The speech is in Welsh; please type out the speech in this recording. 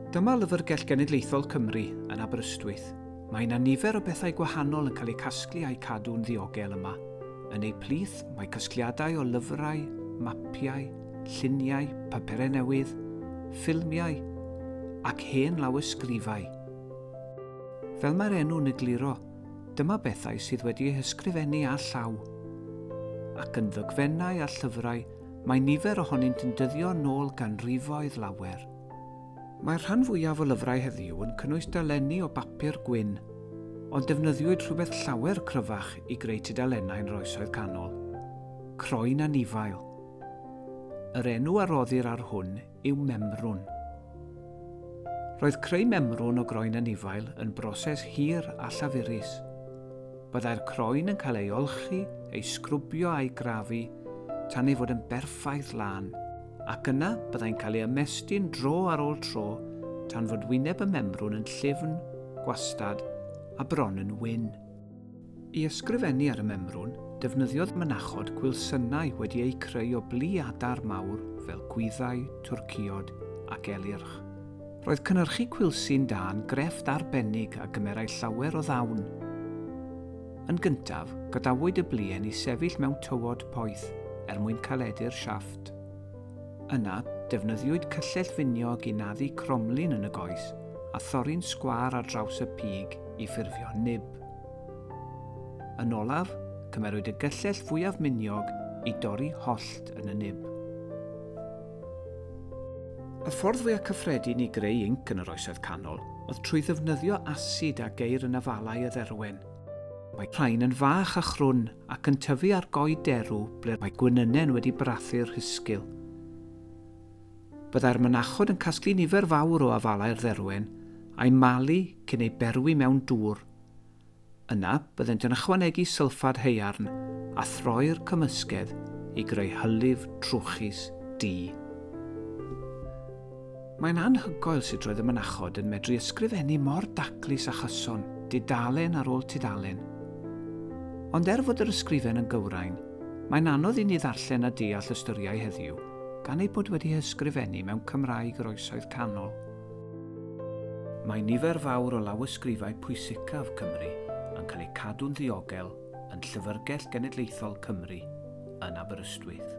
Dyma Lyfrgell Genedlaethol Cymru yn Aberystwyth. Mae yna nifer o bethau gwahanol yn cael eu casglu a'u cadw'n ddiogel yma. Yn eu plith mae casgliadau o lyfrau, mapiau, lluniau, papurau newydd, ffilmiau ac hen lawysgrifau. Fel mae'r enw'n egluro, dyma bethau sydd wedi eu hysgrifennu â llaw. Ac yn ddogfennau a llyfrau, mae nifer ohonynt yn dyddio nôl ganrifoedd lawer. Mae'r rhan fwyaf o lyfrau heddiw yn cynnwys dalenni o bapur gwyn, ond defnyddiwyd rhywbeth llawer cryfach i greu tudalennau yn yr Oesoedd Canol, croen anifail. Yr enw a roddir ar hwn yw memrwn. Roedd creu memrwn o groen anifail yn broses hir a llafurus. Byddai'r croen yn cael ei olchi, ei sgrwbio a'i grafu tan ei fod yn berffaith lân, ac yna byddai'n cael ei ymestyn dro ar ôl tro tan fod wyneb y memrwn yn llyfn, gwastad a bron yn wyn. I ysgrifennu ar y memrwn, defnyddiodd mynachod gwilsynnau wedi eu creu o blu adar mawr fel gwyddau, twrcïod ac elyrch. Roedd cynhyrchu cwilsi'n da yn grefft arbennig a gymerai llawer o ddawn. Yn gyntaf, gadawyd y bluen i sefyll mewn tywod poeth er mwyn caledu'r siafft. Yna, defnyddiwyd cyllell finiog i naddu cromlin yn y goes a thorri'n sgwâr ar draws y pig i ffurfio nib. Yn olaf, cymerwyd y gyllell fwyaf miniog i dorri hollt yn y nib. Y ffordd fwyaf cyffredin i greu inc yn yr Oesoedd Canol oedd trwy ddefnyddio asid a geir yn afalau y dderwen. Mae rhain yn fach a chrwn ac yn tyfu ar goed derw ble mae gwenynen wedi brathu'r rhisgl. Byddai'r mynachod yn casglu nifer fawr o afalau'r dderwen a'i malu cyn ei berwi mewn dŵr. Yna, byddent yn ychwanegu sylffad haearn a throi'r cymysgedd i greu hylif trwchus du. Mae'n anhygoel sut roedd y mynachod yn medru ysgrifennu mor daclus a chyson, dudalen ar ôl tudalen. Ond er fod yr ysgrifen yn gywrain, mae'n anodd i ni ddarllen a deall y storïau heddiw, gan eu bod wedi hysgrifennu mewn Cymraeg yr Oesoedd Canol. Mae nifer fawr o lawysgrifau pwysicaf Cymru yn cael eu cadw'n ddiogel yn Llyfrgell Genedlaethol Cymru yn Aberystwyth.